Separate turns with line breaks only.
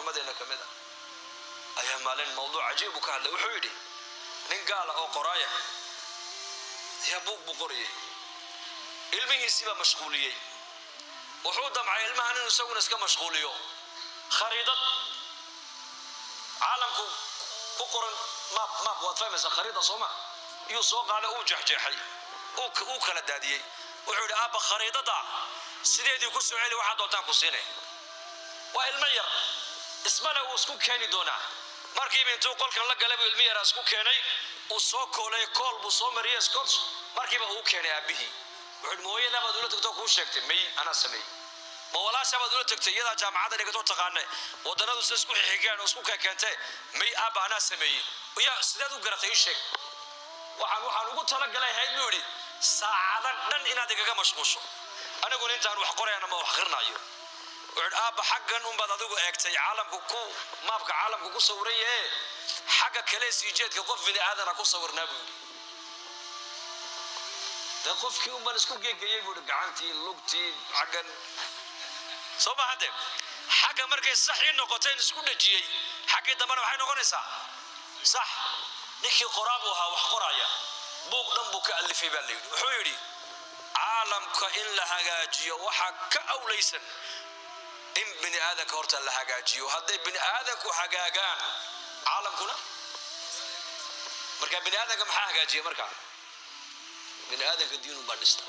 Culimmadeenna ka mid a ayaa maalin mawduuc cajiib u ka hadlay. Wuxuu yidhi, nin gaala oo qoraaya ayaa buug buu qorayay. Ilmihiisii baa mashquuliyey. Wuxuu damcay ilmahan inuu isaguna iska mashquuliyo. Khariidad caalamku ku qoran, map, map waad fahmaysaa, khariida sooma, iyuu soo qaaday, uu jeexjeexay, uu kala daadiyey. Wuxuu yidhi, "Aabba, khariidada sideedii ku soo celi, waxaad doontaan ku siinay." Waa ilmo yar, ismale uu isku keeni doonaa. Markiiba intuu qolkan la galay buu ilmi yaraa isku keenay, uu soo koolay, kool buu soo mariyey, scotch. Markiiba uu keenay aabbihii. Wuxuu yidhi, "Mooyadaa baad ula tagtoo kuu sheegtay?" "May, anaa sameeyey." "Ma walaasha baad ula tagtay? Iyadaa jaamacadda dhigatoo taqaane wadannadu sida isku xixigaan oo isku kekeentee." "May, aabba, anaa sameeyey." "Ya, sideed u garatay? Ii sheeg." Waxaan ugu talagalay hayd," buu yidhi, "saacado dhan inaad igaga mashquusho, aniguna intaan wax qorayana ma wax akhrinayo." Wuxuu yidhi, "Aabba, xaggan unbaad adigu eegtay caalamku ku maabka caalamku ku sawiran yahe, xagga kale sii jeedka qof bini aadana ku sawirnaa," buu yidhi. "Dee qofkii unbaan isku geegayey," buu yidhi, "gacantii, lugtii, xaggan soo ma hadde xagga markay sax ii noqoteen isku dhejiyey, xaggii dambena waxay noqonaysaa sax." Ninkii qoraa buu ahaa, wax qoraya, buug dhan buu ka alifay baa la yidhi. Wuxuu yidhi, caalamka in la hagaajiyo waxaa ka awlaysan in bini aadanka horta la hagaajiyo. Hadday bini aadanku hagaagaan, caalamkuna marka. Bini aadanka maxaa hagaajiya? Markaa bini aadanka diinun baa dhista.